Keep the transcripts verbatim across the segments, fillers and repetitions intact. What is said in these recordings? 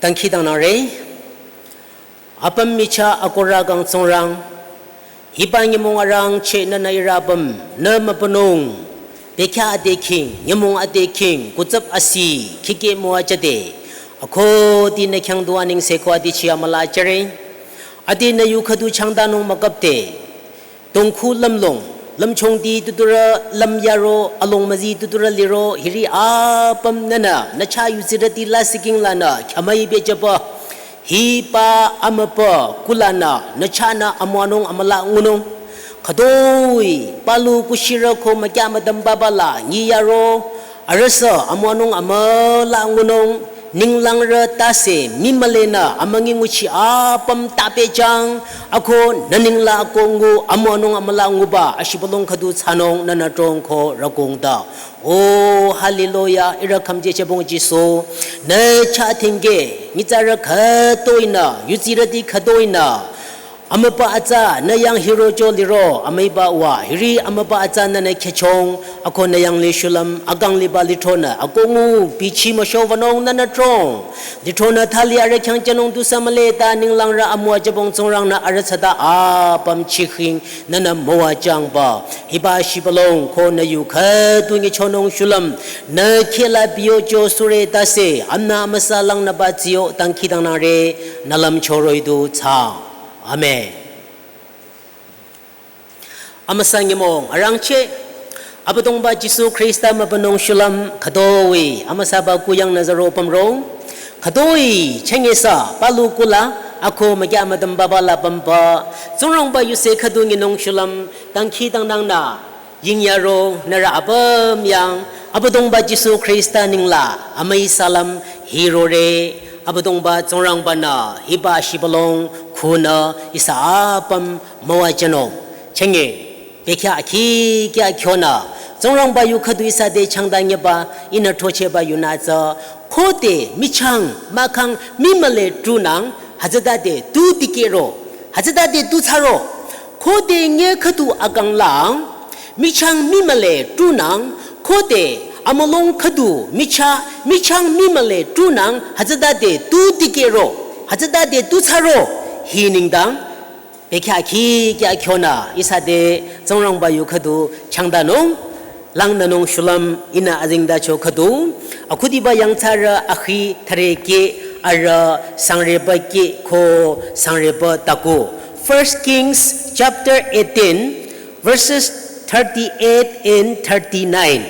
Dangkhidangnangre, apüm michah akohro kang Tsingrang, hiba nyümong arangcheh nünü ihrü apüm nü mübünung, bekhyah ade khing, nyümong ade khing, kutsap asi, khikhe müwajüde, akohdinü khyang du anengse ko adichi amüla jüre, adinü yu khüdu changdanung mükapde, tongkhu lümlong, lümchongdi tuturü lümyaro, along müzi tuturü liro, hiri apüm nünü, nü chah yuzirüti lasih king lanü, khyamüi bejüba, hiba amübü, kulanü, nü chahnü amüwanung amüla ngunung. Khütoi, palu kushirü ko mükya müdüm baba la, nyiyaro, arühsü amüwanung amüla ngunung, ninglangrü tase mimülenü amüngi nguchi apüm tapehjang, ako nü ninglang ako ngu amüwanung amüla nguba ashibülung khüdu thsanung nünü trong ko rükong ta. O hallelujah, ihrü khümje chebong Jisu, nü chah thingke, nyitsarü khütoinü, yuzirüti khütoinü, amübü atsa nü yang hirocho liro, amüiba wa, hiri amübü atsa nünü khechong, ako nü yang li shulüm, akang liba lithronü, ako ngu, bichi müsho wünung nünü trong. Lithronü thali arüh khyang jünung tusü mühle ta ninglangrü amüwa jübong Tsingrang nü arüh thsata apüm chikhing nünü müwajüngba. Hiba shibülung ko nü yu khüdu nyichonung shulüm, nü khehla biyocho sure tase, amna amüsa langnüba tsiyo dangkhidangnangre, nü lümcho roh-i du thsa. Amen. Amüsa nyümong arangcheh, Abüdongba Jisu Khrista mübünung shulüm khütoi, amüsaba kuyangnü zaro pümrong, khütoi, chengesa, palu kula, ako mükya müdüm baba la pümba, Tsingrangba yuse khüdu nyinung shulüm, dangkhidangnangnü, yingyaro, nührü apüm yang, Abüdongba Jisu Khrista ningla, amüi salam, hirore, Abüdongba Tsingrangbanü, hiba shibülung, khunü, ihsa apüm, müwajünung. Chenge, bekhyah akhi kya khyonü, Tsingrangba yu khüdu ihsa te changdanyeba, ihnü throchehba yunü tsü, khode michang mahkhang mimüle trunang, hütsütade tu dikehro, hütsütade tu thsaro, khode nge khüdu akang lang, michang mimüle trunang, khode amülung khüdu michah, michang mimüle trunang, hütsütade tu dikehro, hütsütade tu thsaro, hi nengdang, bekhyah akhi kya khyonü, ihsa te Tsingrangba yu khüdu changdanung, langnünung shulüm ihnü azengtacho khüdu, akhudiba yangthsarü akhi thüre keh, arüh sangreba keh ko sangreba taku. First Kings chapter eighteen, verses thirty-eight and thirty-nine.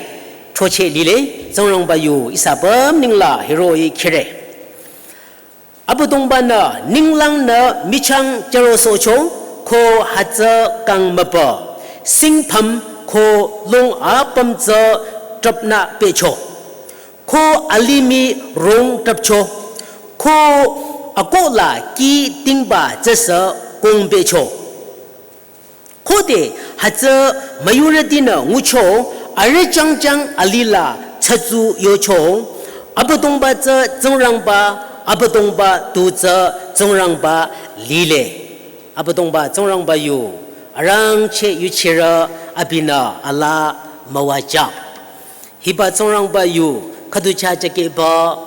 Throcheh lile, Tsingrangba yu ihsa apüm ningla hiroh-i khire. Abüdongbanü ninglangnü michang chürosohcho, ko hütsü kang mübü, singpüm ko lung apüm tsü trüpnü pehcho, ko alimih rong trüpcho, ko akohla kih tingba tsüsü kong pehcho. Khode hütsü müyurütinü ngucho, arüh jangjang alila tsatsu yocho, Abüdongba tsü Tsingrangba, Abüdongba tu tsü Tsingrangba lile. Abüdongba Tsingrangba yu, arangcheh yuchirü abinü alaa müwajüng. Hiba Tsingrangba yu khüdu chah chakeba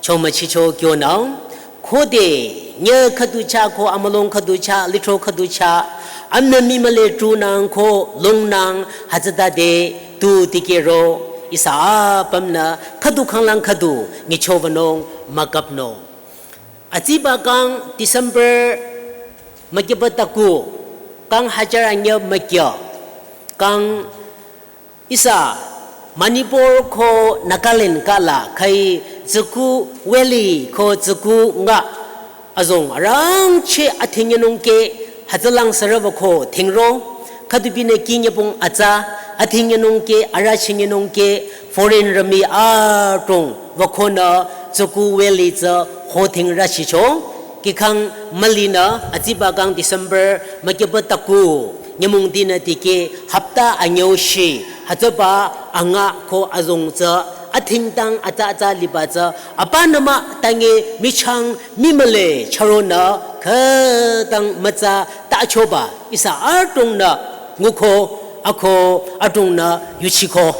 chomüchicho kyonang, khode nye khüdu chah ko amülung khüdu chah, lithro khüdu chah, amna mimüle trunang ko lungnang hütsütade tu dikehro, ihsa apümnü khüdu khanglang khüdu nyichowünung mükapnung. Atsiba kang December mükyüba taku, kang hajar anyü mükya, kang ihsa Manipur ko Nagaland kala khai Tsükku Valley ko Tsükku nga azong arangcheh athingyenung ke hütsülang sürüba ko thingro, khüdubinü kinyepung atsa, athingyenung ke, arachinyenung ke, foreign rümi adrong wükonü Tsükku Valley tsü hothing rachicho, kihkhang mülinü atsiba kang December mükyüba taku nyümongdinü dikeh hapta anyüshi, hütsüba anga ko azong tsü, athingtang atsa atsa liba tsü, apanü mah tange michang mimüle chüronü khütang mütsa tachoba, ihsa adrongnü nguko, ako adrongnü yuchiko.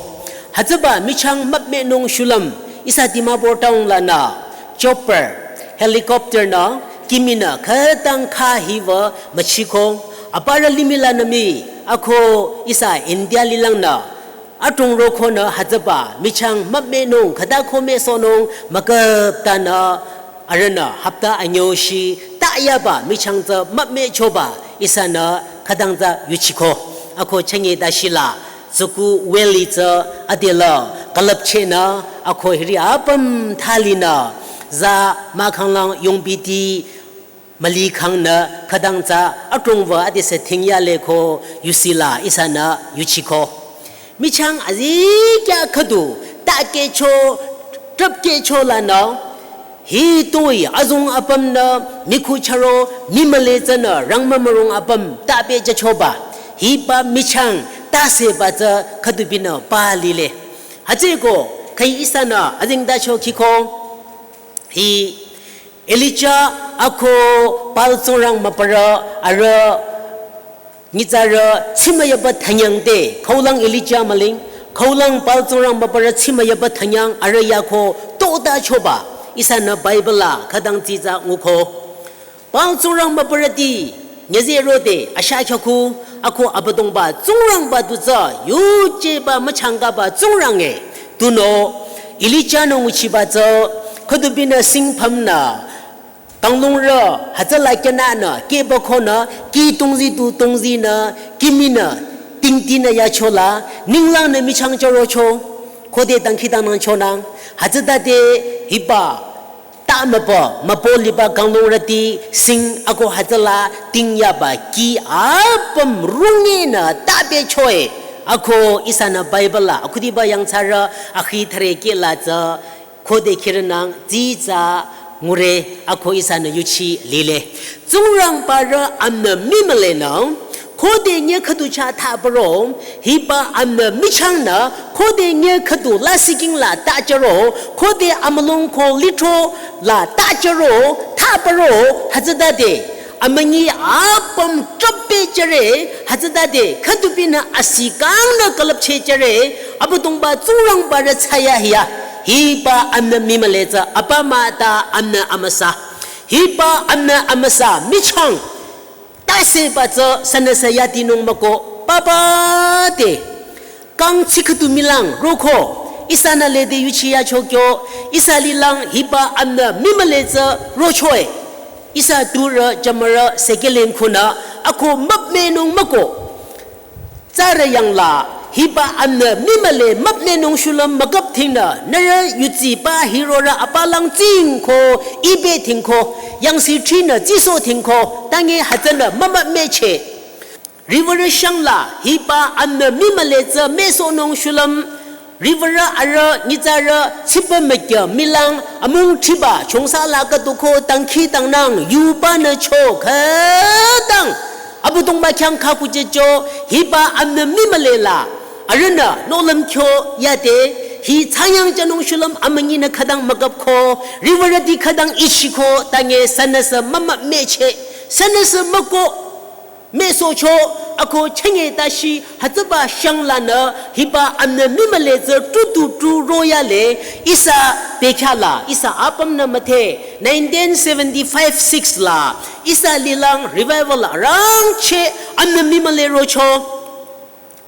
Hütsüba michang müpmehnung shulüm, ihsa Dimapur town lanü, chopper, Helicopter nü, kiminü, khütang kha hiwü müchiko, aparü limih lanü mii, ako ihsa India lilangnü, adrong rokonü hütsüba, michang müpmehnung, khüta ko müsohnung, müküptanü, arühnü, hapta anyüshi, tayaba, michang tsü müpmehchoba, ihsanü, khütang tsü yuchiko, ako chenge dashila, Zuko valley tsü adela külüpchehnü ako hiri apüm thalinü za mahkhang lang yongbiti mülikhangnü khütang tsü adrongwü adesü thingyale ko yusila ihsanü yuchiko. Michang azikya khüdu takehcho trüpkehcho lanü Hitoi azong apümnü mikhu chüro mii müle tsünü rangmümürong apüm tapehjüchoba. Hiba michang taseba tsü khüdubinü palile. Hütsüeko khüi ihsanü azengtacho khiko. Hi Elijah ako Baal tsingrang mübürü arüh nyitsarü tsimüyaba thanyang te, khaulang Elijah müling, khaulang Baal tsingrang mübürü tsimüyaba thanyang arüh yako totachoba, ihsanü Bible la khütang tsitsa nguko. Baal tsingrang mübürüti, nyüzeh rode, asha khyakhu, ako Abüdongba tsingrangba du tsü, yujeba müchangkaba tsingrang e, tunüo, Elijah nü nguchiba tsü, khüdubinü singpümnü, Kanglungrü, hütsüla kyananü, kehba khonü, kih tongzi tu tongzinü, kiminü, tingtinü yachola, ninglangnü michang chürocho, khode dangkhidangnangchonang, hütsütade hiba, ta mübü, mübü liba kanglungrüti, sing ako hütsüla, tingyaba, kih apüm runginü, tabechoe, ako ihsanü Bible la, akhudiba yangthsarü, akhi thüre kehla tsü, Khode khirünang tsitsa ngure ako ihsanü yuchi lile. Tsingrangbarü amnü mii mülenü, khode nge khüdu chah thapüro, hiba amnü michangnü, khode nge khüdu lasihking la tachüro, khode amülung ko lithro la tachüro, thapüro, hütsütade. Amünyi apüm trüpehjüre, hütsütade, khüdubinü asikangnü külüpchehjüre, Abüdongba Tsingrangbarü thsayahiya, hiba amnü mii müle tsü, apa mah ta amnü amüsa. Hiba amnü amüsa, michang, taseba tsü sünüsü yatinung müko, papa te. Kang tsikhüdu milang roko, ihsanü lede yuchi yacho kyo, ihsa lilang hiba amnü mii müle tsü rochoe. Ihsa turü jümürü sekeleng khunü, ako müpmehnung müko. Tsarü yangla, hiba amnü mii müle müpmehnung shulüm müküp thingnü, nührü yudsiba hirorü apalang tsingko, ibe thingko, yangsi trinü tsiso thingko, tangi hütsünü mümüpmehcheh. Riwürü shangla hiba amnü mii müle tsü müsohnung shulüm, riwürü arüh nyitsarü tsipü mükya milang amung thiba chongsa la katuko dangkhidangnang yubanü cho khütang. Abüdongba khyang khakuchehcho hiba amnü mii müle la. Arühnü nohlüm kyo yade hi thsangyangjünung shulüm amünyinü khütang müküpko, riwürüti khütang ichiko tangi sünüsü mümüpmehcheh, sünüsü müko. Müsohcho ako chenge tashi hütsüba shanglanü hiba amnü mii müle tsü trutu tru royale ihsa bekhyah la ihsa apümnü müdhe nineteen seventy-five six la ihsa lilang revival arangcheh amnü mii müle rocho.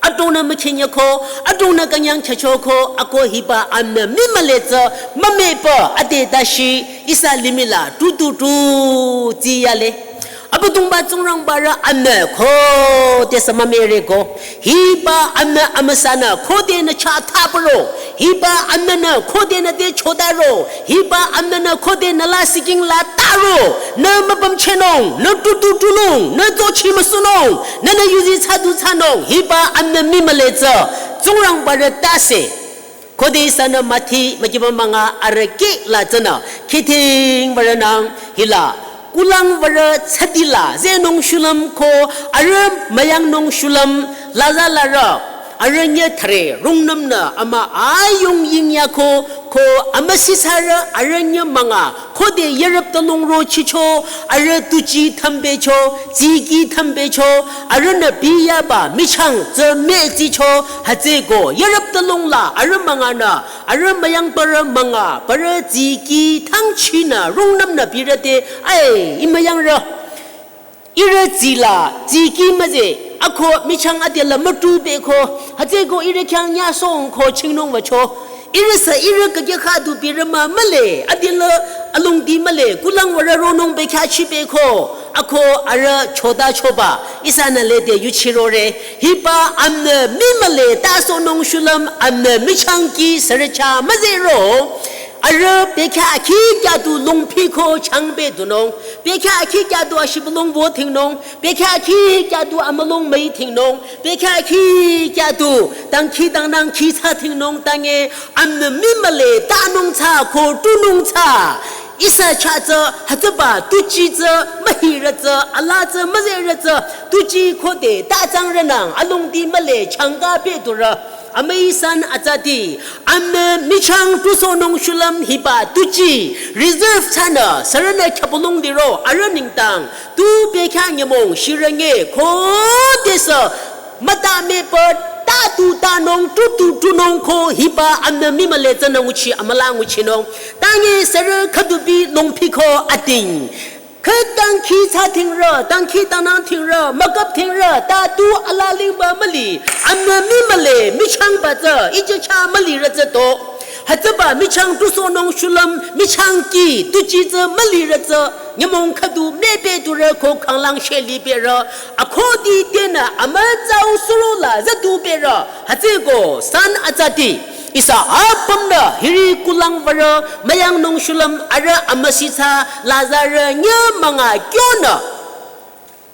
Adrongnü mükhenyeko, adrongnü künyang chachoko, ako hiba amnü mii müle tsü mümüpü ade tashi ihsa limih la trutu tru tsiyale. Abüdongba Tsingrangbarü amnü khodesü mümüre ko. Hiba amnü amüsanü khodenü chah thapüro. Hiba amnünü khodenü te chotaro. Hiba amnünü khodenü lasihking la taro. Nü müpümchehnung, nü trutu trunung, nü tsochi müsunung, nünü yuzi thsadu thsanung. Hiba amnü mii müle tsü Tsingrangbarü tase. Khode ihsanü Mathi mükiba münga arüh kih la tsünü, khithing würünang hila, kulang würü tsütila, zehnung shulüm ko, arüh müyangnung shulüm, laza larü, Arüh nyü thare rungnümnü ama ayong yingyako, ko amüsisarü arüh nyü münga khode yürüp tülong rochicho, arüh tuji thümbecho, tsiki thümbecho, arühnü biyaba michang tsü mütsicho, hütsüko yürüp tülong la arüh münganü, arüh müyangparü münga, parü tsiki thangchinü rungnümnü birüte, ai, i müyangrü. Ihrü tsila, tsiki müze, ako michang adela mütu beko, hütsüko ihrü khyang nyasong ko chingnung wücho. Ihrü sü ihrü kage khadu birü mü mühle, adela alongdi mühle, kulang wara ronung bekhyah chi beko, ako arüh choda choba, ihsanü lede yuchirore, hiba amnü mii mühle tasohnung shulüm amnü michang kih sürücha müzero. Arüh bekhyah akhi kyadu longphi ko changbe dunung. Bekhyah akhi kyadu ashibülung wo thingnung. Bekhyah akhi kyadu amülung müi thingnung. Bekhyah akhi kyadu dangkhidangnang khi thsa thingnung tange amnü mii mühle tanung thsa ko tunung thsa. Ihsa chah tsü hütsüba tuji tsü mühirü tsü ala tsü müzerü tsü tuji khode tatsang rünang alongdi mühle changka bedurü. Amüi san atsati, amnü michang tusohnung shulüm hiba tuji, reserve thsanü, sürünü khyapülung liro, arüh nengdang, tu bekhyah nyümong shirenge, khodesü, müta müpü, tatu tanung, tutu tunung ko, hiba amnü mii mühle tsünü nguchi, amüla nguchinung, tange sürü khüdubi longphi ko ating. Khütang khi thsa thingrü, dangkhidangnang thingrü, mükap thingrü, tatu ala lingba müli, amnü mii mühle, michangba tsü, ijecha mülirü tsü to. Hütsüba michang tusohnung shulüm, michang kih, tuji tsü mülirü tsü, nyümong khüdu mübedurü ko khanglang sheli berü, akhudi tenü amütsau surola züdu berü, hütsüko san atsati. Ihsa apümnü hiri kulang würü müyangnung shulüm arüh amüsisa lazarü nyü münga kyonü.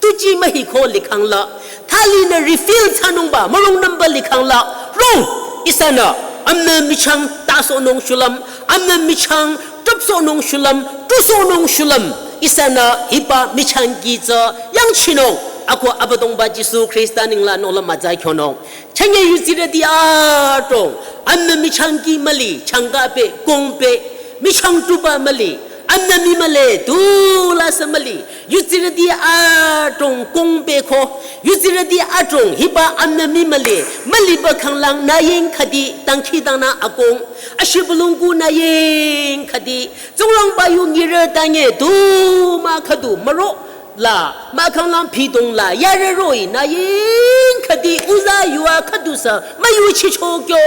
Tuji mühiko likhangla. Thalinü refill thsanungba mürung number likhangla. Rung. Ihsanü amnü michang tasohnung shulüm. Amnü michang tüpsohnung shulüm. Tusohnung shulüm. Ihsanü hiba michang kih tsü yangchinung. Ako Abüdongba Jisu Khrista nengla nohlüm mütsa kyonung. Chünye yudsirüti adrong, amnü michang kih müli, changka pe, kong pe, michang tuba müli, amnü mii mühle, tulasü müli, yudsirüti adrong, kong pe ko, yudsirüti adrong, hiba amnü mii mühle, müliba khanglang nü ying khüdi, dangkhidangnang akong, ashibülung ku nü ying khüdi, Tsingrangba yu ngirü tange, tu mah khüdu, müro, la, mahkhang lang phidong la, yarü roh-i, nü ying khüdi, uza yua khüdusü, müyuchicho kyo.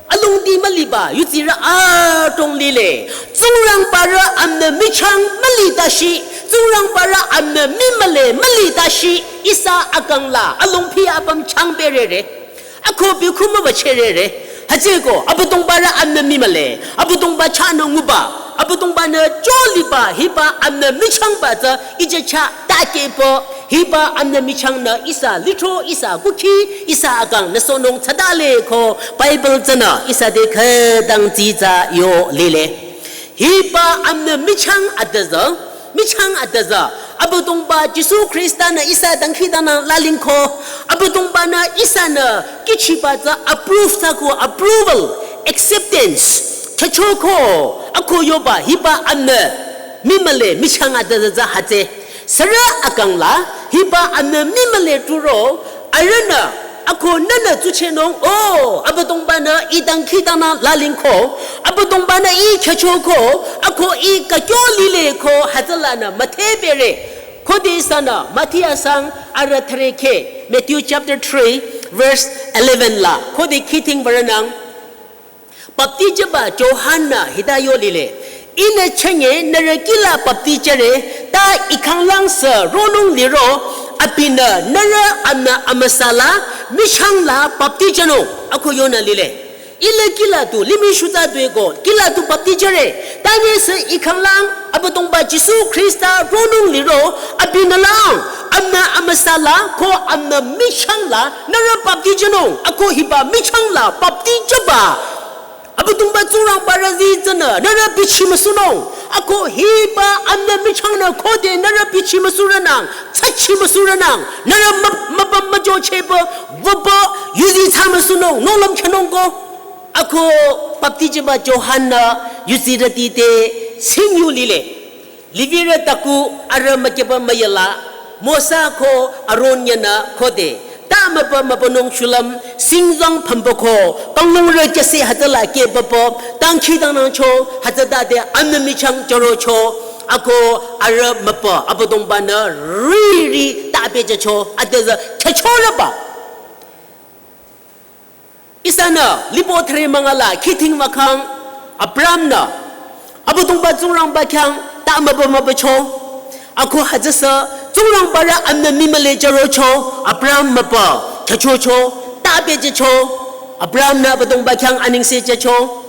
Alongdi müliba, yudsirü adrong lile. Tsingrangbarü amnü michang müli tashi, Tsingrangbarü amnü mii mühle müli tashi, ihsa akang la, alongphi apüm changberere. Ako bi khumüba cherere. Hütsüko, Abüdongbarü amnü mii mühle. Abüdongba chahnü nguba. Abüdongbanü choliba, hiba amnü michangba tsü, ijecha takehpü, hiba amnü michangnü ihsa litro, ihsa kukhi, ihsa akang nüsohnung thsadale ko, Bible tsünü, ihsa te khütang tsitsa yo lile. Hiba amnü michang adüzü, michang adüzü, Abüdongba Jisu Khrista-nü ihsa dangkhidangnang lalingko, Abüdongba-nü ihsanü kihchiba tsü approve thsako, approval, acceptance, thsachoko, ako yoba hiba amnü mii mühle michang adüzü tsü hütsü. Sürü akang la, hiba amnü mii mühle turo, arühnü, ako nühnü tsuchehnung, o, Abüdongba-nü ih dangkhidangnang lalingko, Abüdongba-nü ih khyüchoko, ako ih kakyo lileko, hütsülanü müthehbere. Khode ihsanü, Matthias sang, arüh thüre khe, Matthew chapter three, verse eleven la, khode khithing würonang. Baptijüba Johan-nü hita yo lile. Ihnü chünye nührü kihla baptijüre, ta ikhanglang sü ronung liro, abinü nührü amnü amüsa la, michang la baptijünung, ako yonü lile. Ihle kihla tu, limih shutsa tueko, kihla tu baptijüre, tanye sü ikhanglang, Abüdongba Jisu Khrista ronung liro, abinü lang, amnü amüsa la, ko amnü michang la, nührü baptijünung, ako hiba michang la, baptijüba. Abüdongba Tsingrangba rüzi tsünü, nührü bichi müsunung. Ako hiba amnü michangnü khode nührü bichi müsuranang, tsachi müsuranang, nührü mü-, mübüm müjochehba, wüba, yuzi tsa müsunung, nohlüm khenung ko. Ako baptijüba Johan-nü yuzirüti te singyu lile. Levirü taku arüh mükyeba müyala, Mosa ko Aron yanü khode, ta mübü mübünung shulüm, singzang pümbü ko, kanglungrü kyüse hütsüla kehbübü, dangkhidangnangcho, hütsütade amnü michang jürocho, ako arüh mübü, Abüdongba-nü riri ta pehjücho, adesü khyüchorüba. Ihsanü, lipo thüre mangala, khiding mükhang, Abraham-nü, Abüdongba Tsingrangba khyang, ta mübü mübücho. Ako hütsüsü, Tsingrangba rü amnü mimüle jürocho, Abraham mübü, khyüchocho, ta pehjücho, Abraham-nü Abüdongba khyang anengse jücho.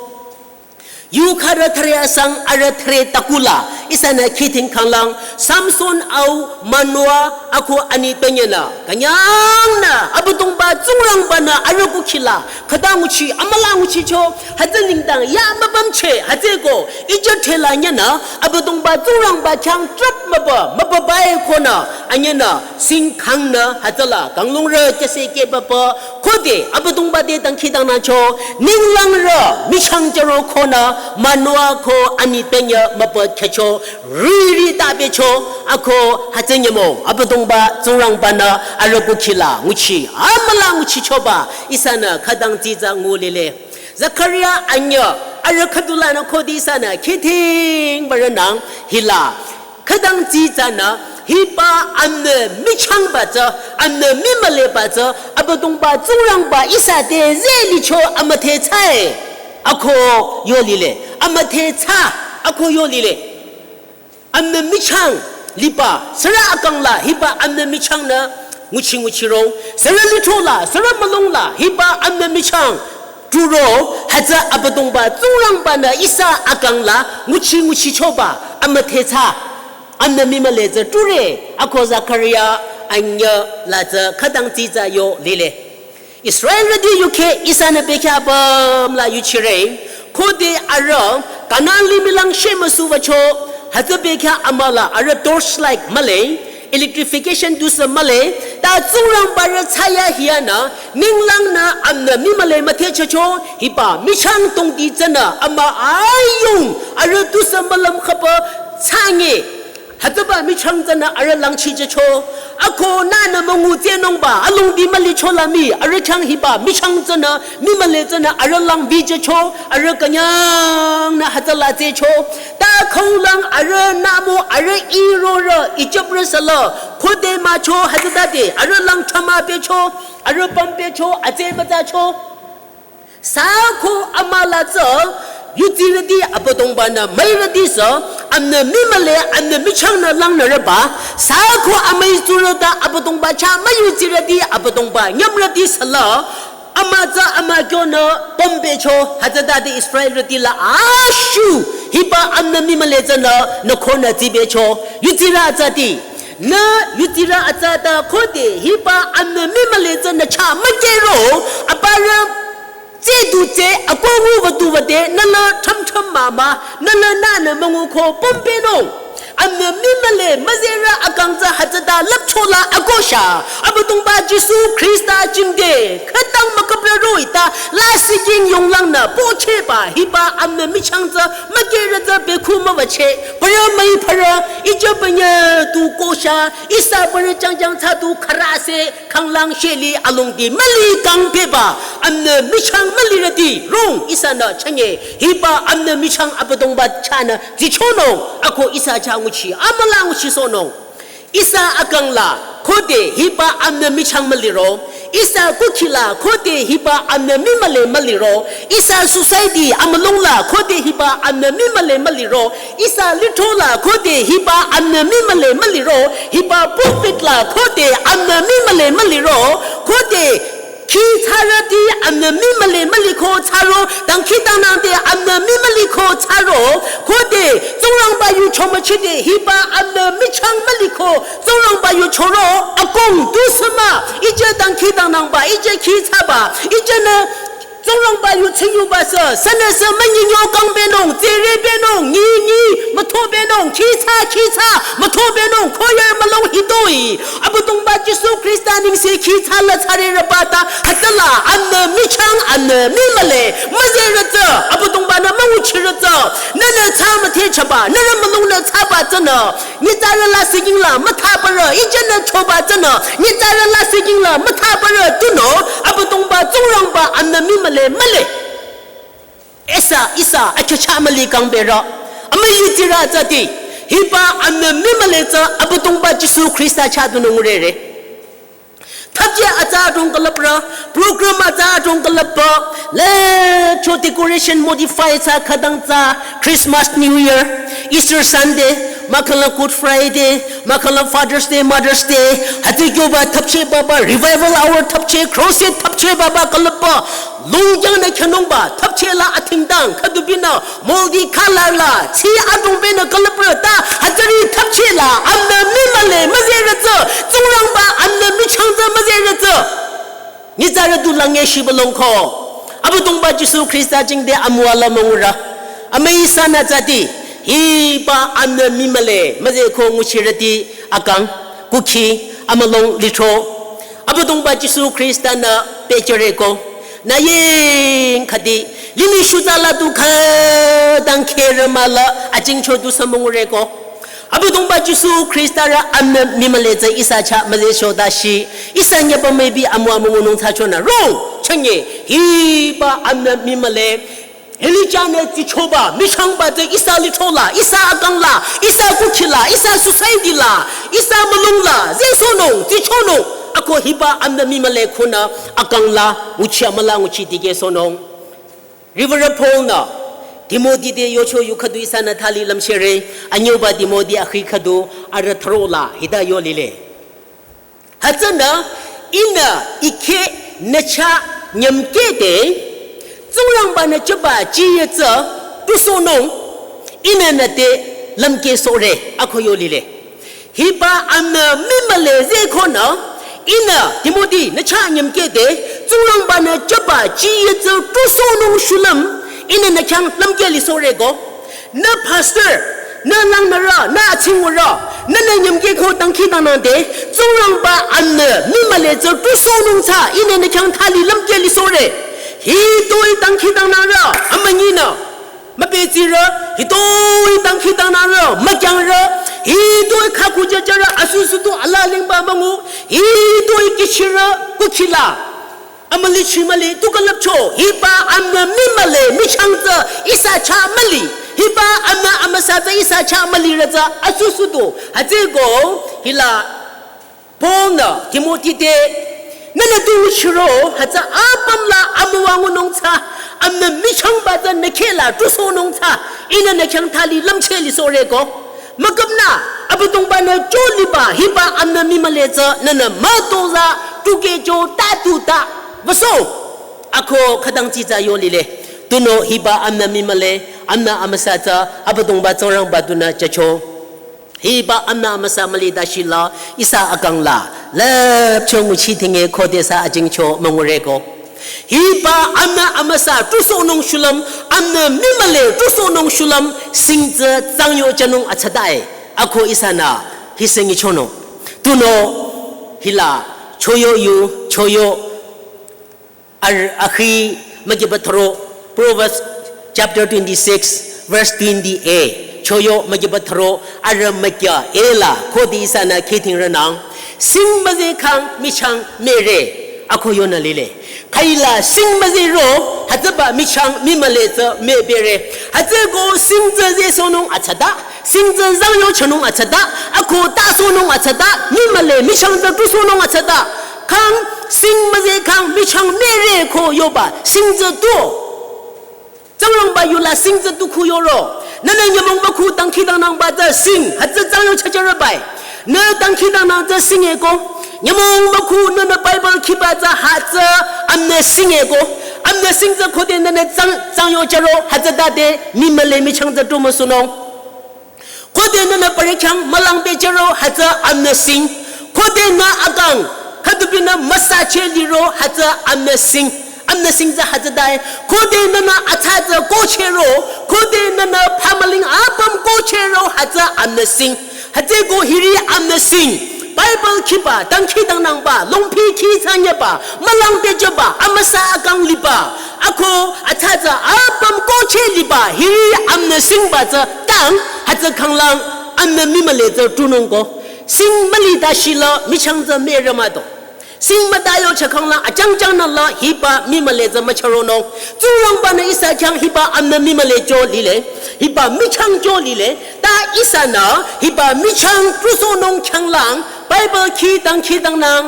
Yukharü thüre asang arüh thüre takula, ihsanü khiding khanglang, Samson au Manoa ako ani tanyünü, künyangnü, Abüdongba Tsingrangba-nü arüh kukhila, khüta nguchi, amüla nguchicho, hütsü nengdang, ya mübümcheh, hütsüeko, Ijip thela nyünü, Abüdongba Tsingrangba khyang trap mübü, mübübae konü, anyünü, singkhangnü, hütsüla, kanglungrü kyüse kehbübü, khode, Abüdongba te dangkhidangnangcho, ninglangrü, michang jüro konü, Manoa ko ani tanyü mübü khyücho, riri ta pehcho, ako hütsü nyümong, Abüdongba Tsingrangba-nü arüh kukhila, nguchi, amüla nguchichoba, ihsanü khütang tsitsa ngulile. Zakaria anyüh, arüh khüdulanü khode ihsanü, khiding bürünang, hila. Khütang tsitsanü, hiba amnü michangba tsü, amnü mimüleba tsü, Abüdongba Tsingrangba ihsa te zelicho amüdhe tsae. Ako yo lile, amüdhe tsa, ako yo lile. Amnü michang liba, sürü akangla, hiba amnü michangnü, nguchi nguchiro, sürü lithrola, sürü mülungla, hiba amnü michang, turo, hütsü Abüdongba Tsingrangba-nü ihsa akangla, nguchi nguchichoba, amüdhe tsa, amnü mimüle tsü ture, ako Zakaria, anyüh la tsü, khütang tsitsa yo lile. Israelrüti yukheh ihsanü bekhyah apüm la yuchire, khode arüh, Kanan limih lang shemüsubacho, hütsü bekhyah amüla arüh torchlight mühle, electrification dusü mühle, ta Tsingrangba rü thsayahiyanü, ninglangnü amnü mimüle müdhechocho, hiba michang tongdi tsünü, amü ayung, arüh dusü mülüm khüpü, thsangi, hütsüba michang tsünü arüh langchijücho. Ako nünü müngu tsehnungba, alongdi mülicho la mii, arüh khyang hiba michang tsünü, mimüle tsünü arüh lang bijücho, arüh künyangnü hütsüla tsehcho. Ta khaulang arüh namo arüh irorü, Ijiprü sala, khode mücho hütsütade, arüh lang thrama pehcho, arüh püm pehcho, atseh mütsacho. Sü ko amüla tsü, yudsirüti Abüdongba-nü müirüti sü, amnü mimüle, amnü michangnü langnürüba, sü ko amüi tsurü ta Abüdongba chah müyudsirüti Abüdongba nyümrüti sala, amü tsü amü kyonü püm pehcho, hütsütade Israelrüti la ashu, hiba amnü mimüle tsünü, nü khonü tsipehcho, yudsirü atsati, nü yudsirü atsata khode, hiba amnü mimüle tsünü chah mükehro, aparü tseh du tseh, akoh ngu wüdu wüde, nüla thüm thüm mama, nüla nünü müngu ko püm pehnung. Amnü mimüle, müzerü akang tsü hütsüta lüpchola akosha. Abüdongba Jisu Khrista jingte, khütang müküprü roh-i ta, lasih king yonglangnü, pohchehba, hiba amnü michang tsü, mükehrü tsü bekhu müwücheh, parü müi parü, ijü pünye tu kosha, ihsa parü jangjang thsa tu khürase, khanglang sheli alongdi müli kang pehba, amnü michang mülirüti, rong ihsanü chünye, hiba amnü michang Abüdongba chahnü, tsichonung, ako ihsa chah nguchi, amüla nguchisohnung. Ihsa akang la, khode hiba amnü michang müliro, ihsa kukhi la, khode hiba amnü mimüle müliro, ihsa society amülung la, khode hiba amnü mimüle müliro, ihsa lithro la, khode hiba amnü mimüle müliro, hiba pulpit la, khode amnü mimüle müliro, khode khi thsarüti amnü mimüle müliko thsaro, dangkhidangnangde amnü mimüliko thsaro, khode Tsingrangba yu chomüchide hiba amnü michang müliko Tsingrangba yu choro, akong tusü mah, ijü dangkhidangnangba, ijü khi thsaba, ijünü Tsingrangba yu tsing yuba sü, sünüsü münyinyo kangbenung, tsere benung, nyi nyi, mütho benung, khitsa khitsa, mütho benung, choir mülung hitoi. Abüdongba Jisu Khrista nengse khitsa la tsare rübata, hütsüla, anü michang, anü mimüle, müzerütsü, Abüdongba nü münguchirütsü, nünü tsa müthechaba, nürü mülung nü tsaba tsünü, nyitsarü la singing la müthabarü, ijünü choba tsünü, nyitsarü la singing la müthabarü, tunüo, Abüdongba Tsingrangba anü mimüle müle. Ihsa, ihsa, achacha müli kangberü. Amüi tsirü tsüti. Hiba anü mimüle tsü Abüdongba Jisu Khrista chah tunüo ngurere. Thapje atsa adrong külüprü, program atsa adrong külüpba, le cho decoration modify tsü khütang tsü, Christmas, New Year, Easter Sunday, mahkhang la Good Friday, mahkhang la Father's Day, Mother's Day, hütsü kyoba thapche baba, revival hour thapche, crusade thapche baba külüpba, longkyang nü khyünungba, thapche la athingdang, khüdubinü, moldy color la, tsi adrong benü külüprü ta, hütsüri thapche la, anü mimüle, müzerütsü, Tsingrangba, anü michangtsü, müzerütsü. Nyitsarü tu lange shibülung ko. Abüdongba Jisu Khrista jingte amüwa la müngurü. Amüi ihsanü tsüti, hiba anü mimüle, müze ko nguchirüti akang, kukhi, amülung lithro. Abüdongba Jisu Khrista nü pehjüreko. Nü ying khüdi, limih shutsa la tu khütang kherü müla, ajingcho tu sü müngureko. Abüdongba Jisu Khrista rü anü mimüle tsü ihsa chah müze sho dashi, ihsa nyeba maybe amüwa müngunung thsachonü. Rong, chünye, hiba anü mimüle, Elijah nü tsichoba, michangba tsü ihsa lithrola, ihsa akangla, ihsa kukhila, ihsa society la, ihsa mülungla, zesohnung, tsichohnung, ako hiba anü mimüle khunü akangla, nguchi amüla nguchi dikehsohnung. Riwürü Paul nü, Timothy te yocho yu khüdu ihsanü thali lümchere, anyüba Timothy akhi khüdu, arüh thürola, hita yo lile. Hütsünü ihnü ikhe nü chah nyümkehde, Tsingrangba nü jüba jiyü tsü tusohnung, ihnü nü te lümkehsohre, ako yo lile. Hiba anü mimüle zekonü, ihnü Timothy nü chah nyümkehde, Tsingrangba nü jüba jiyü tsü tusohnung shulüm, ihnü nü khyang lümkeh lisohreko. Nü pastor, nü langnürü, nü atsingurü, nünü nyümkehko dangkhidangnangde, Tsingrangba anü mimüle tsü tusohnung tsü, ihnü nü khyang thali lümkeh lisohre. Hitoi dangkhidangnangrü, amünyinü, müpehjirü, hitoi dangkhidangnangrü, mükyangrü, hitoi khakujüjürü, asusutu alalingba müngu, hitoi kihchirü, kukhila. Amüli chimüli tu külüpcho, hiba anü mimüle michang tsü ihsa chah müli, hiba anü amüsa tsü ihsa chah mülirü tsü asusutu. Hütsüko hila Paul nü Timothy te, nünü tu nguchiro, hütsü apümla amüwa ngunung tsü, anü michangba tsü nü khehla tusohnung tsü, ihnü nü khyang thali lümcheh lisohreko. Müküpnü, Abüdongba nü cho liba, hiba anü mimüle tsü, nünü mütozah, tukehcho, ta tu ta, wüsoh. Ako khütang tsitsa yo lile. Tunüo hiba anü mimüle, anü amüsa tsü, Abüdongba Tsingrangba tunü jücho. Hiba anü amüsa müli dashila, ihsa akangla, lüpcho nguchi tinge khodesü ajingcho müngureko. Hiba anü amüsa tusohnung shulüm, anü mimüle tusohnung shulüm, sing tsü tsangyo jünung atsatsa-i, ako ihsanü, hi singichonung. Tunüo, hila, choyo yu, choyo, ar, akhi, mükiba thüro, Proverbs chapter twenty-six, verse twenty-eight. Choyo mükiba thüro, arü mükya, ela, khode ihsanü khidingrünang. Sing müzekhang michang müre, ako yonü lile. Khüila sing müzero, hütsüba michang mimüle tsü mübere. Hütsüko sing tsü zesohnung atsatsa, sing tsü zangyo chonung atsatsa, ako tasohnung atsatsa, mimüle michang tsü tusohnung atsatsa. Khang sing müzekhang michang müreko yoba, sing tsü tu. Tsingrangba yula sing tsü tu khu yoro. Nünü nyümong ba khu dangkhidangnangba tsü sing, hütsü tsangyo chacharabai. Nü dangkhidangnang tsü singeko. Nyümong ba khu nünü Bible khiba tsü hütsü anü singeko. Anü sing tsü khode nünü tsang, tsangyo charo, hütsütade mimüle michang tsü tu müsohnung. Khode nünü parikhyang mülang pehjüro hütsü anü sing. Khode nü akang, khüdubinü müsacheh liro hütsü anü sing. Amnüsing tsü hütsütae, khode nünü athsa tsü kohchehro, khode nünü phamüling apüm kohchehro hütsü amnüsing. Hütsüeko hiri amnüsing. Bible khiba, dangkhidangnangba, longpi khi thsanyeba, mülang pehjüba, amüsa akang liba. Ako athsa tsü apüm kohcheh liba, hiri amnüsingba tsü tang, hütsü khanglang, amnü mimüle tsü tunungko. Sing müli tashila, michang tsü mürü mado. Sing mütayo chakhangla achangchang nü la hiba mimüle tsü müchüronung. Tsingrangba-nü ihsa khyang hiba amnü mimüle cho lile. Hiba michang cho lile. Ta ihsanü hiba michang tusohnung khyanglang Bible khi dangkhidangnang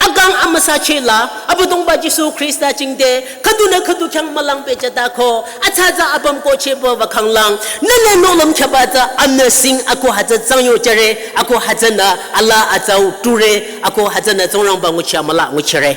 akang amüsacheh la Abüdongba Jisu Khrista jingte khüdunü khüdu khyang mülang pehjütako. Athsa tsü apüm kohchehba wükhanglang. Nünü nohlüm khyaba tsü amnüsing ako hütsü tsangyo jüre, ako hütsünü alaa atsau ture, ako hütsünü Tsingrangba nguchi amüla nguchire.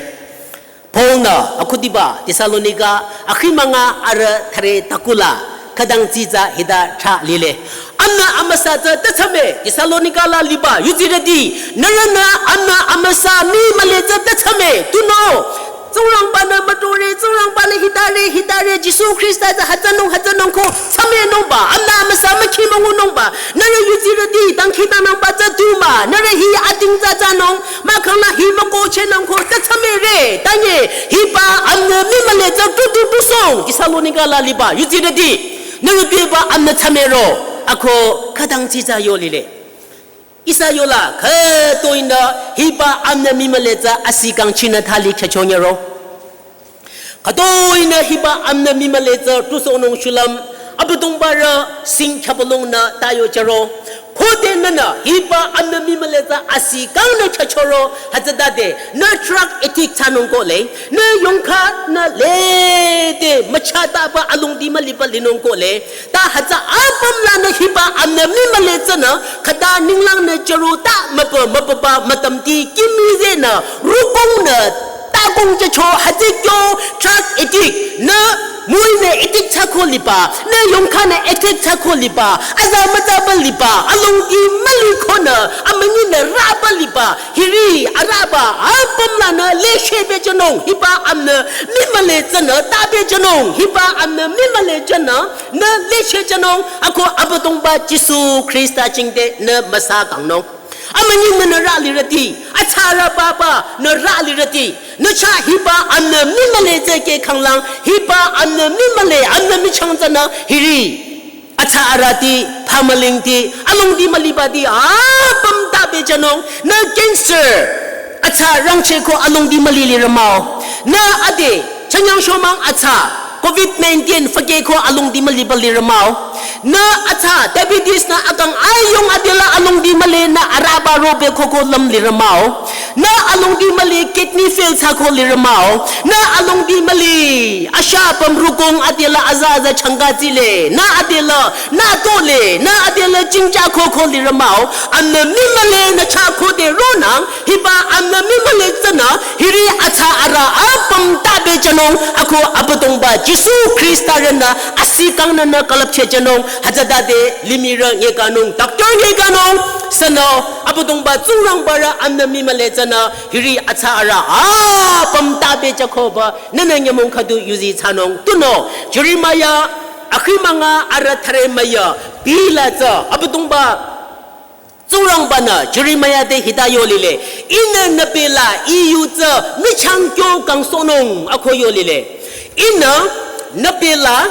Paul-nü akhudiba Thessalonika akhimanga arüh thüre takula khütang tsitsa hita thrah lile. Amnü amüsa tsü tatsame Thessalonika la liba yuzirüti, nührünü amnü amüsa mimüle tsü tatsame tunüo. Tsingrangba-nü mütore, Tsingrangba-nü hitare, hitare, Jisu Khrista tsü hütsünung, hütsünung ko, tsamenungba, amnü amüsa mükhi müngunungba, nührü yuzirüti, dangkhidangnangba tsü tumah, nührü hi ating tsü thsanung, mahkhangla hi mükohchehnung ko, tsü tsamere, tanye, hiba amnü mimüle tsü tutu tusong, Thessalonika la liba, yuzirüti, nührü biba amnü tsamero, ako khütang tsitsa yo lile. Ihsa yola khütoinü hiba amnü mimüle tsü asi kangchinü thali khyüchonyero. Khütoinü hiba amnü mimüle tsü tusohnung shulüm Abüdongba-rü sing khyübülungnü tayo jüro. Khode nünü hiba amnü mimüle tsü asi kangnü khyüchoro hütsütade nü drug addict thsanung kohle. Nü yongkha nü lede müchataba alongdi müliba linung kohle. Ta hütsü apüm lanü hiba amnü mimüle tsünü khüta ninglangnü jüro ta mübü mübüba mütümti kimizenü rukongnü takong jücho hütsü kyo drug addict nü muinü addict thsako liba, nü yongkhanü addict thsako liba, aza mütaba liba, alongdi mülikonü, amünyinü raba liba, hiri araba apüm lanü leshepehjünung, hiba amnü mimüle tsünü tapehjünung, hiba amnü mimüle tsünü nü leshehjünung, ako Abüdongba Jisu Khrista jingte nü müsa kangnung. Amünyi münü rü lirüti, athsarü papa nü rü lirüti, nü chah hiba amnü mimüle tsü keh khanglang, hiba amnü mimüle amnü michang tsünü hiri. Athsa arüti, phamülingti, alongdi mülibati, apüm tapehjünung, nü cancer, athsa rangcheh ko alongdi müli lirü mah-o. Nü ade, chanyang shomang athsa, covid nineteen fükeh ko alongdi müliba lirü mah-o. Nü athsa, diabetes nü akang ayung adela alongdi müli nü araba robe koko lüm lirü mah-o. Nü alongdi müli kidney fail thsako lirü mah-o. Nü alongdi müli asha püm rukong adela aza aza changka tsile. Nü adela nü tole. Nü adela chingcha koko lirü mah-o. Amnü mimüle nü chah khode ronang. Hiba amnü mimüle tsünü. Hiri athsa arü apüm tapehjünung. Ako Abüdongba Jisu Khrista-rünü asi kangnü nü külüpchehjünung. Hütsütade limih rü nyekanung. Doctor nyekanung. Sünü Abüdongba Tsingrangba-rü amnü mimüle tsünü hiri athsa arü apüm tapehjükoba nünü nyümong khüdu yuzi thsanung. Tunüo, Jeremiah, akhimanga arü thüre müya, bila tsü, Abüdongba, Tsingrangba-nü, Jeremiah te hita yo lile, ihnü nüpela, I yu tsü, michang kyo kangsohnung, ako yo lile. Ihnü nüpela,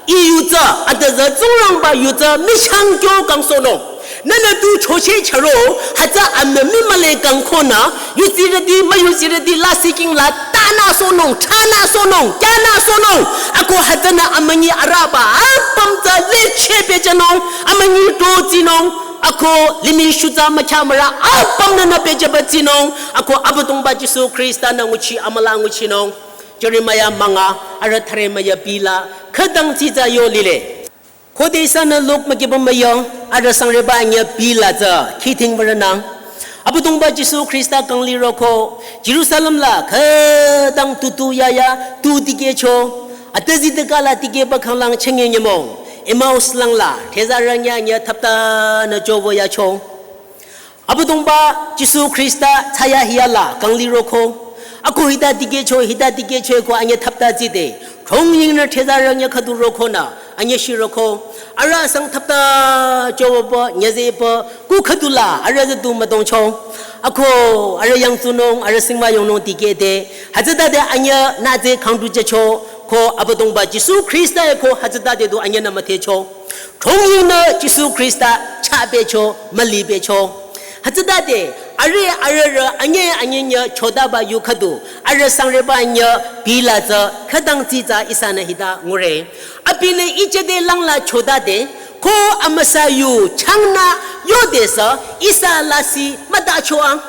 I yu tsü, adüzü Tsingrangba yu tsü, michang kyo kangsohnung. Nünü tu chocheh chüro, hütsü amnü mimüle kangkonü, yuzirüti, müyuzirüti, lasih king la, tanü sohnung, chanü sohnung, kyanü sohnung. Ako hütsünü amünyi araba, apüm tsü lechepehjünung, amünyi to tsinung. Ako limih shutsa mücha müra, apüm nünü pehjüba tsinung. Ako Abüdongba Jisu Khrista-nü nguchi amüla nguchinung. Jeremiah münga, arü thüre müya bila, khütang tsitsa yo lile. Khode ihsanü Luk mükiba müya, arü sangreba anyüh bila tsü, khidhing würünang. Abüdongba Jisu Khrista kang liroko, Jerusalem la, khütang tutu yaya, tu tikehcho, atüzi teka la tikehba khanglang chenge nyümong, Emmaus langla, thezarü anyüh anyüh thaptanü jovo yacho. Abüdongba Jisu Khrista thsayahiya la kang liroko. Ako hita dikehcho, hita dikehcho ko anyü thapta tside. Thongyingnü thezarü nyü khüdu rokonü, anyü shi roko. Arüh sang thapta chowaba, nyü zeba, ku khüdula, arüh züdu müdongcho. Ako, arüh yangtsunung, arüh singba yongnung dikehde. Hütsütade anyü nütse khangdu jücho, ko Abüdongba Jisu Khrista ko hütsütade du anyünü müdhecho. Thongyingnü Jisu Khrista chah becho, müli becho. Hütsütade, arüh arührü anyü anyü nyü chotaba yu khüdu, arüh sangreba nyü bila tsü, khütang tsi tsü ihsanü hita ngure. Abinü ijede langla chotade, ko amüsa yu changnü yodesü, ihsa lasih mütachoang.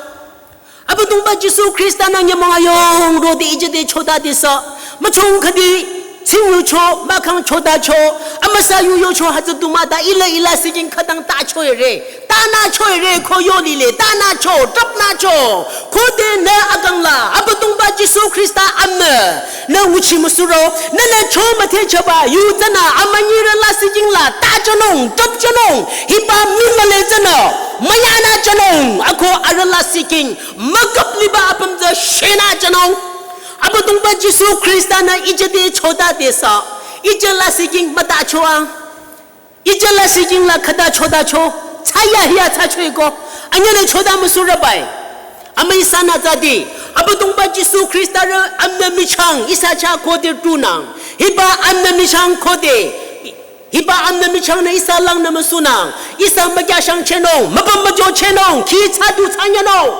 Abüdongba Jisu Khrista nü nyümong ayong rode ijede choda desa. Müchong khüdi, tsingyu cho, mahkhang choda cho, amüsa yu yocho hütsü du müta ila ila siking khütang tacho ere. Tanücho ere ko yo lile, tanücho, tapnücho. Khode nü akang la, Abüdongba Jisu Khrista amnü. Nü nguchi müsuro, nünü cho müdhechaba, yu tsünü, amünyirü lasih jingla, tachanung, topchanung, hiba mimüle tsünü, müyanü chanung, ako arüh lasih king, mükap liba apüm tsü shenü chanung. Abüdongba Jisu Khrista nü ijede chota desa, ije lasih king mütachoang. Ije lasih jingla khüta chotacho, tsaya hiya tsacho iko, anyüne chota müsurabai. Amüi sanü tsadi, Abüdongba Jisu Khrista rü amnü michang, ihsa chah khode tunang. Hiba amnü michang khode, hiba amnü michang nü ihsa langnü müsunang. Ihsa mükyashang chenung, müpüm müjo chenung, khi tsadu tsanyanung.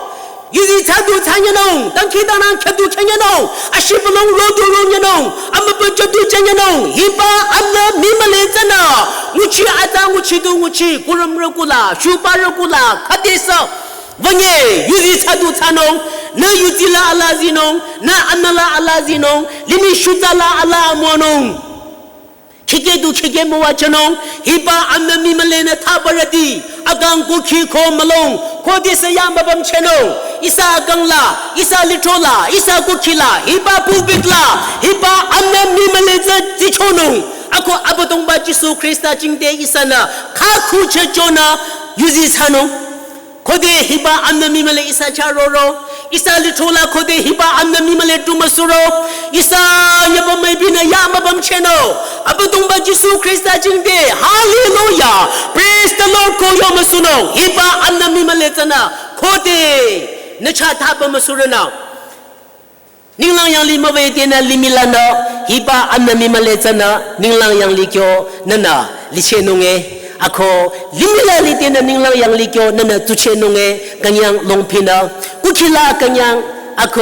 Yuzi tsadu tsanyanung, dangkhidangnang khüdu chenyanung, ashibülung rodu ronyanung, amübü jadu chenyanung, hiba amnü mimüle tsünü, nguchi atsa nguchi du nguchi, kurüm rükula, shuba rükula, khüdesü, wünye, yuzi tsadu tsanung, nü yuzi la ala zinung, nü amnü la ala zinung, limih shutsa la ala amüwanung. Khike du khike müwachanung, hiba amnü mimüle nü thabarüti, akang kukhi ko mülung, khodesü ya müpüm chenung, ihsa akang la, ihsa lithro la, ihsa kukhi la, hiba pulpit la, hiba amnü mimüle tsü tsichonung, ako Abüdongba Jisu Khrista jingte ihsanü, khakhu chechonü, yuzi tsanung. Khode hiba amnü mimüle ihsa chah roro, ihsa lithro la khode hiba amnü mimüle tu müsuro, ihsa nyüba müibinü ya müpüm cheno, Abüdongba Jisu Khrista jingte, hallelujah, praise the Lord ko yo müsunung, hiba amnü mimüle tsünü, khode, nü chah thaba müsuronü. Ninglang yanglih müwüde nü limih lanü, hiba amnü mimüle tsünü, ninglang yanglih kyo nünü, lichenunge, ako, limih la lide nü ninglang yanglih kyo nünü tsuchenunge, künyang longpinü, kukhi la künyang, ako,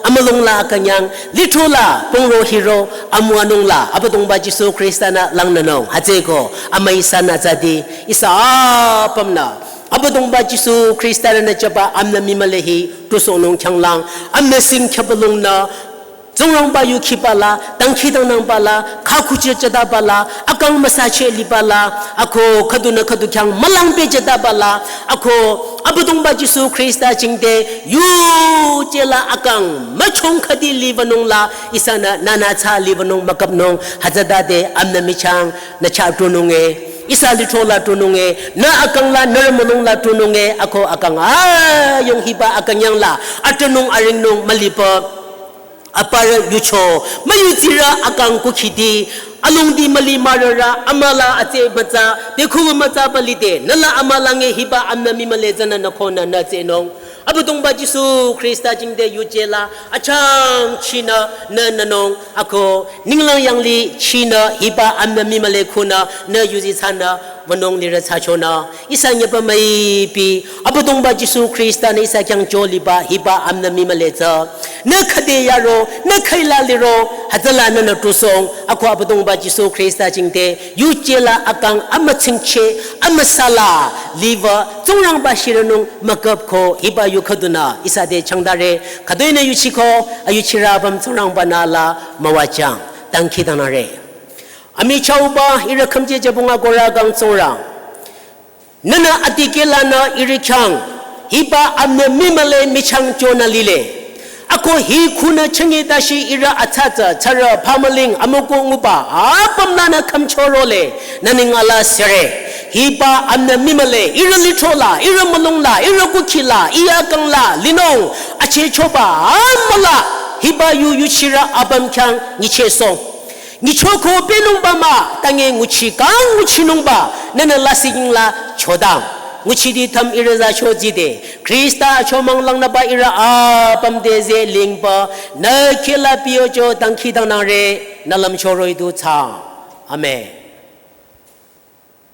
amülung la künyang, lithro la, pungro hiro, amüwanung la, Abüdongba Jisu Khrista nü langnünung, hütsüeko, amüi sanü tsadi, ihsa apümnü, Abüdongba Jisu Khrista rünü jüba amnü mimüle hi, tusonung khyanglang, amnü sing khyabülung nü, Tsingrangba yu khiba la, dangkhidangnangba la, khakhu chechetaba la, akang müsache liba la, ako khüdunü khüdu khyang mülang pechetaba la, ako Abüdongba Jisu Khrista jingte, yuje la akang müchong khüdi liwünung la, ihsanü nünü tsü liwünung mükapnung, hütsütade amnü michang, nü chah tununge, ihsa lithro la tununge, nü akang la, nü rümülung la tununge, ako akang ayung hiba akang yang la, atunung aringnung müliba, aparü yucho, müyutsirü akang kukhiti, alongdi müli mürürü, amüla atse mütsa, dekhu mütsa balide, nü la amülange hiba amnü mimüle tsünü nü khonü nü tsenung. Abüdongba Jisu Khrista jingte yuje la, achang chinü nü nünung, ako, ninglang yanglih chinü hiba amnü mimüle khunü nü yuzi tsanü, wünung lirü tsachonü, ihsa nyüba müipi, Abüdongba Jisu Khrista nü ihsa khyang cho liba, hiba amnü mimüle tsü. Nü khüde yaro, nü khüila liro, hütsüla nünü tusong, ako Abüdongba Jisu Khrista jingte, yuje la akang amütsingche, amüsala, liwü, Tsingrangba shirünung mükap ko, hiba yu khüdunü, ihsa te changdare, khüdunü yuchiko, ayuchirü apüm Tsingrangba nü la, müwajang, dangkhidangnangre. Amichahba, ihrü khümje jübunga kora kang Tsingrang. Nünü adikeh lanü ihrü khyang, hiba amnü mimüle michang chonü lile. Ako hi khunü chünye tashi ihrü atsatsa, tsarü, phamüling, amüko nguba, apüm lanü khümchorole, nü ning ala sere. Hiba amnü mimüle, ihrü lithro la, ihrü mülung la, ihrü kukhi la, iya kang la, linung, achechoba, amüla. Hiba yu yuchirü apüm khyang nyichehsoh. Nyichoko pelungba mah, tange nguchi kang nguchinungba, nünü lasih nyingla chodang. Nguchiti tham ihrü za chojide, Khrista achomang langnüba ihrü apüm te zeh lingba, nü khehla piyocho dangkhidangnangre, nü lümcho roh-i du thsaang. Amen.